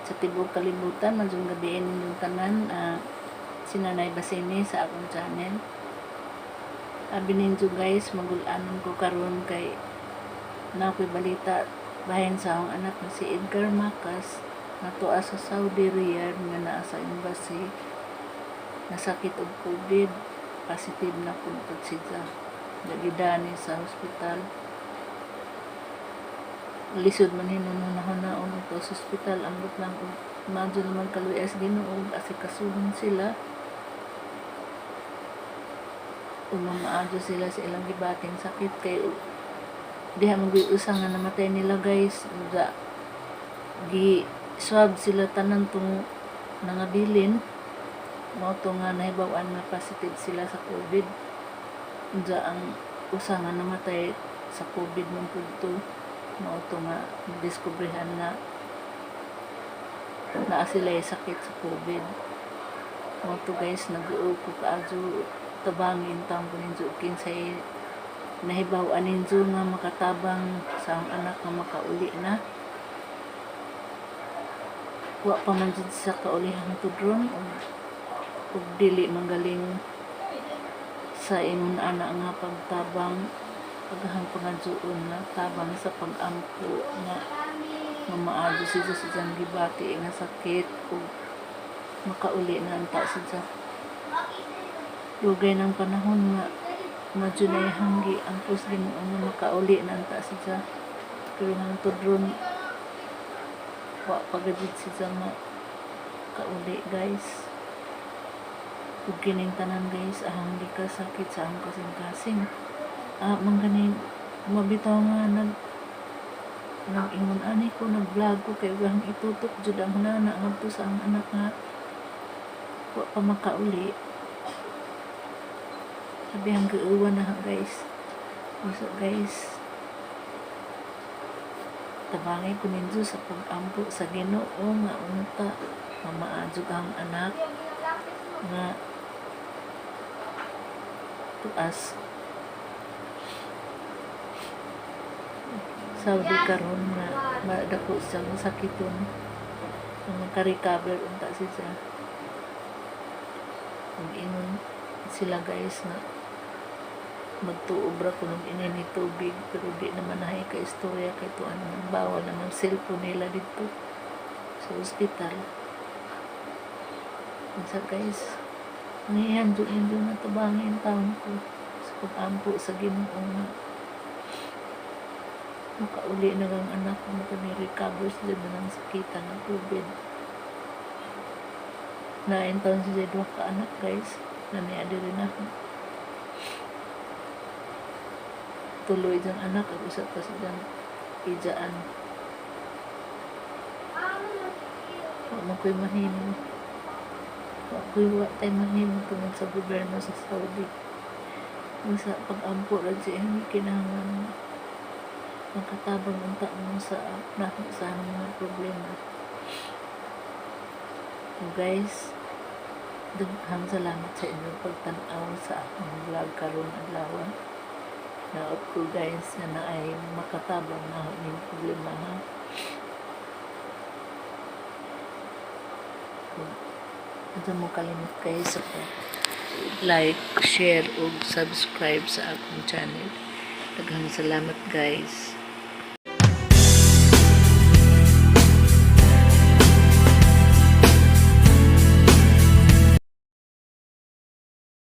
Sa tibuok kalibutan, maayong gabii ninyong tanan. Si Nanay Basini sa akong channel. Abi ninyo, guys, magulanon ko karon kay naa ko'y balita bahin sa akong anak na si Edgar Macas na tua sa Saudi, Riyadh, nga naa sa embassy, nasakit og COVID, positive na pud siya. Nagidani sa hospital. Lisod man hinuon hunahunaon og sa ospital, ambot lang og maadyo naman kaluoy sa Ginoo, asikasuhon sila ug mamaadyo sila sa ilang gibating sakit kay diha man gyud usa nga namatay nila, guys, ga gi swab sila tanan tong nangabilin, mao to nga nahibaw-an nga positive sila sa COVID. Unsa ang usa nga namatay, sa COVID man pud to, mao to nga diskubrihan nga naa sila sakit sa COVID. Mao to, guys, nag-uo ko kaadyo, tabangin taon ko ninyo kinsay nahibaw-an ninyo nga makatabang sa akong anak nga makauli na. Wa pa man jud sa kauli hangtod ron ug dili magaling sa ingon ana nga pagtabang, paghang pangadyoon nga tabang sa pag-ampo nga mamaadyo siya sa iyang gibati nga sakit ug makauli na unta siya. Dugay ng panahon nga medyo naihanggi ampos Ginoo nga makauli na unta siya, pero hangtod ron wa pa gud siya makauli, guys. Ug kining tanan, guys, ahang gikasakit sa akong kasing-kasing. Man gani mabitaw nga nag-ingon ani ko, nag-vlog ko kay wahang itutok jud ang hunana ngadto sa ang anak nga wa pa makauli. Sabi ang giuwan na, guys. So guys, tabangi ko ninyo sa pag-ampo sa Ginoo nga unta mamaadyo ang anak nga tuas Saudi karon nga madako siyang sakiton nga maka-recover unta siya. Ug ingon sila, guys, nga magtuob ra kuno ini ni tubig, pero di naman nahay ka istorya kay tuan naman bawal naman cellphone nila dito sa ospital. Unsa, guys, ang ihandyo ninyo nga tabangin taon ko sa pag-ampo sa Ginoo nga makauli na ang anak ko, maka-recover siya na ng sakitan ng COVID. Nain taon siya duha ka anak, guys, na niya diri na tuloy diyang anak ug usa pa sa diyang ijaan. Wa man ko'y mahimo, wa ko'y wa tay mahimo tungod sa gobyerno sa Saudi. Sa pag-ampo ra siya kinahanglan makatabang unta mo sa nako sa mga problema. So guys, daghang salamat sa inyong pagtan-aw sa akong vlog karon adlaw. Naot ko, guys, nga naay makatabang na ning problema, ha. Kung mo kalimot kayo sa pag like, share ug subscribe sa akong channel. Daghang salamat, guys.